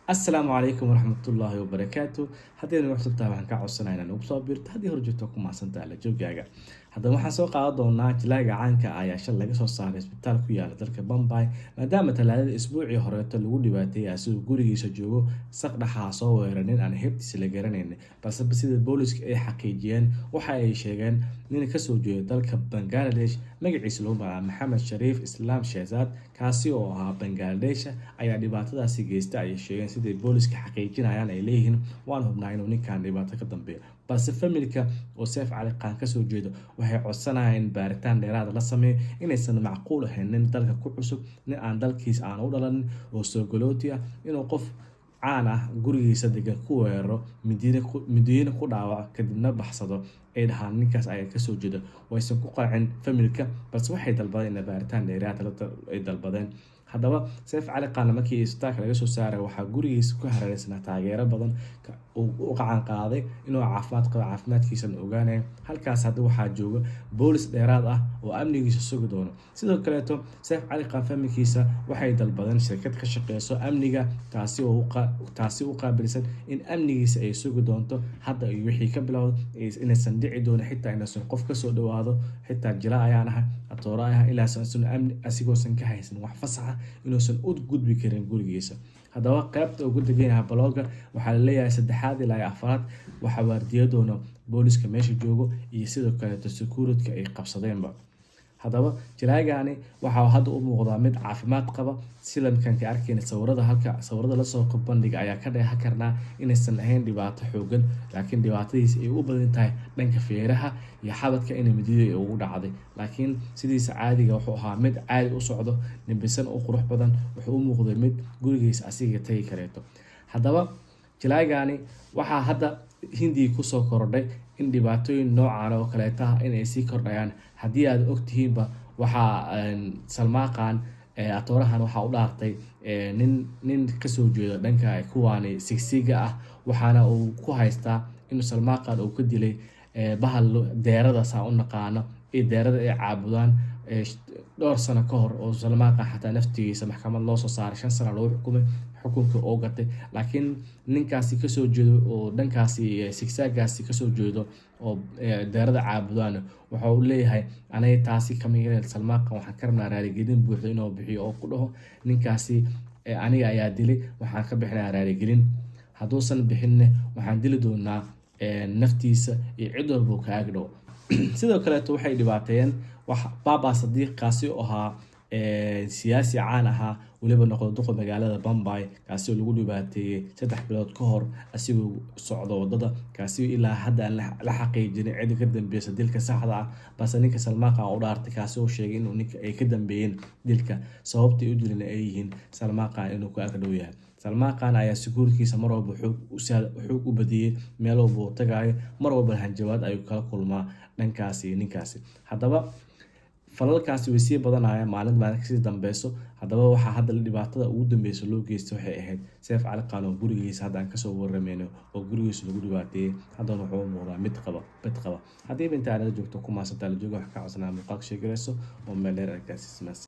Asalaamu calaykum waraxmatullaahi wabarakaatu. Haddii nagu cusub tahay, waxaan kaa codsanaya inaad nagu soo biirto. Haddii hor joogto, ku mahadsantahay la joogaaga. Haddaba waxaan soo qaadan doonaa jilaaga caanka ah ayaa shal laga soo saaray isbitaal ku yaala dalka Bombay, maadaama Talaadada isbuucii horeeto lagu dhibaateeyay asigoo gurigiisa joogo. Saq dhaxaa soo weeraray nin aan heybtiisa la garanaynin, balse sida booliska ay xaqiijiyeen, waxa ay sheegeen nin kasoo jeeda dalka Bangladesh, magaciisa lagu magacaabo Maxamed Shariif Islaam Shehzad, kaasi oo ahaa Bangladesh, ayaa dhibaatadaasi geystay, ayay sheegeen. Siday booliska xaqiijinayaan ay leeyihiin, waan hubnaa inuu ninkan dhibaato ka dambeeyo. Balse familka oo Seef Cali Qaan kasoo jeedo waxay codsanayaan in baaritaan dheeraada la sameeyo, inaysan macquul ahayn nin dalka ku cusub, nin aan dalkiisa aan u dhalanin oo soogalooti ah, inuu qof caan ah gurigiisa degan ku weeraro, midiyana ku dhaawaco, kadibna baxsado, ay dhahaan ninkaas ayaa kasoo jeeda. Waysan ku qancin familka, balse waxay dalbadeen in baaritaan dheeraad ay dalbadeen. Haddaba Seef Cali Qaanna markii isbitaalka laga soo saaray, waxaa gurigiisa ku hareereysnaa taageero badan u qacan qaaday inuu caafimaad qabo, caafimaadkiisana ogaanayo. Halkaas hadda waxaa jooga boolis dheeraad ah oo amnigiisa sugi doono. Sidoo kaleeto Seef Cali Qaan familkiisa waxay dalbadeen shirkad ka shaqeyso amniga, taasi u qaabilsan in amnigiisa ay sugi doonto hadda iyo wixii ka bilowda, inaysan dhici doonin xitaa inaysan qof kasoo dhawaado, xitaa jila ayaan ahay, atooro ah, ilaasan amni asigoosan ka haysan wax fasaxa inuusan u gudbi karin gurigiisa. Haddaba qaybta ugu degan yahay balooga waxaa laleeyahay saddexaad ilaa iyo afaraad waxaa waardiyadoona booliska meesha joogo iyo sidoo kaleeto security ay qabsadeenba. Haddaba jilaagani waxaa hadda u muuqdaa mid caafimaad qaba. Sida markaan ka arkayna sawirada, halka sawirada lasoo bandhiga ayaa ka dheehan karnaa inaysan ahayn dhibaato xoogan, laakiin dhibaatadiisa ay u badan tahay dhanka feeraha iyo xabadka inay midida ay ugu dhacday. Laakiin sidiisa caadiga wuxuu ahaa mid caadi u socdo, nimbisan, u qurux badan. Wuxuu u muuqday mid gurigiisa asiga tagi kareeto. Haddaba jilaagani waxaa hadda Hindiya kusoo korodhay in dhibaatooyin noocan oo kaleeta ah inay sii kordhayaan. Haddii aad ogtihiinba, waxaa Salmaan Khan atoorahan waxaa u dhaartay nin kasoo jeedo dhanka kuwaani Sigsiga ah, waxaana uu ku haystaa inuu Salmaan Khan uu ka dilay bahal deerada saa u naqaano iyo deerada ay caabudaan dhowr sano ka hor, oo Salmaan Khan xataa naftigiisa maxkamad loo soo saaray, 5 sano lagu xukumay, xukunka oo gatay. Laakiin ninkaasi kasoo jeedo oo dhankaasi Sigsaagaasi kasoo jeedo oo deerada caabudaan waxa uu leeyahay, aniga taasi kama. Salmaan Khan waxaan ka rabnaa raaligelin buuxda inuu bixiyo oo ku dhaho, "Ninkaasi aniga ayaa dilay, waxaan ka bixinayaa raaligelin." Hadduusan bixinne, waxaan dili doonaa naftiisa iyo cid walba ka ag dhow. Sidoo kaleeto waxay dhibaateeyeen wax Baba Sadiiq, kaasi oo ahaa siyaasi caan ahaa, weliba noqdo duqa magaalada Bombay, kaasi oo lagu dhibaateeyey 3 bilood ka hor asigoo socdo wadada, kaasi ilaa hadda aan la xaqiijinin cidda ka dambeysa dilka saxda ah. Balse ninka Salmaan Khan u dhaartay, kaasi oo sheegay inuu ninka ay ka dambeeyeen dilka, sababtay u dilin ay yihiin Salmaan Khan inuu ku ag dhow yahay. Salmaan Khan ayaa sekuurkiisa mar walba xoog u badiyey, meel walba uu tagaayo, mar walba hanjabaad ayuu kala kulmaa dhankaasi iyo ninkaasi. Haddaba falalkaasi way sii badanayaan maalin maalin kasii dambeyso. Haddaba waxaa hadda dhibaatada ugu dambeysa loo geystay waxay ahayd Seef Cali Khan oo gurigiisa hadda aan kasoo waramayno, oo gurigiisa lagu dhibaateeyey. Haddana wuxuu u muuqdaa mid qaba bad qaba. Haddiiba inta aad nala joogto, ku maasantaa la jooga. Wax ka codsanaa muuqaalka sheegarayso oo meel dheer arkaasiismaas.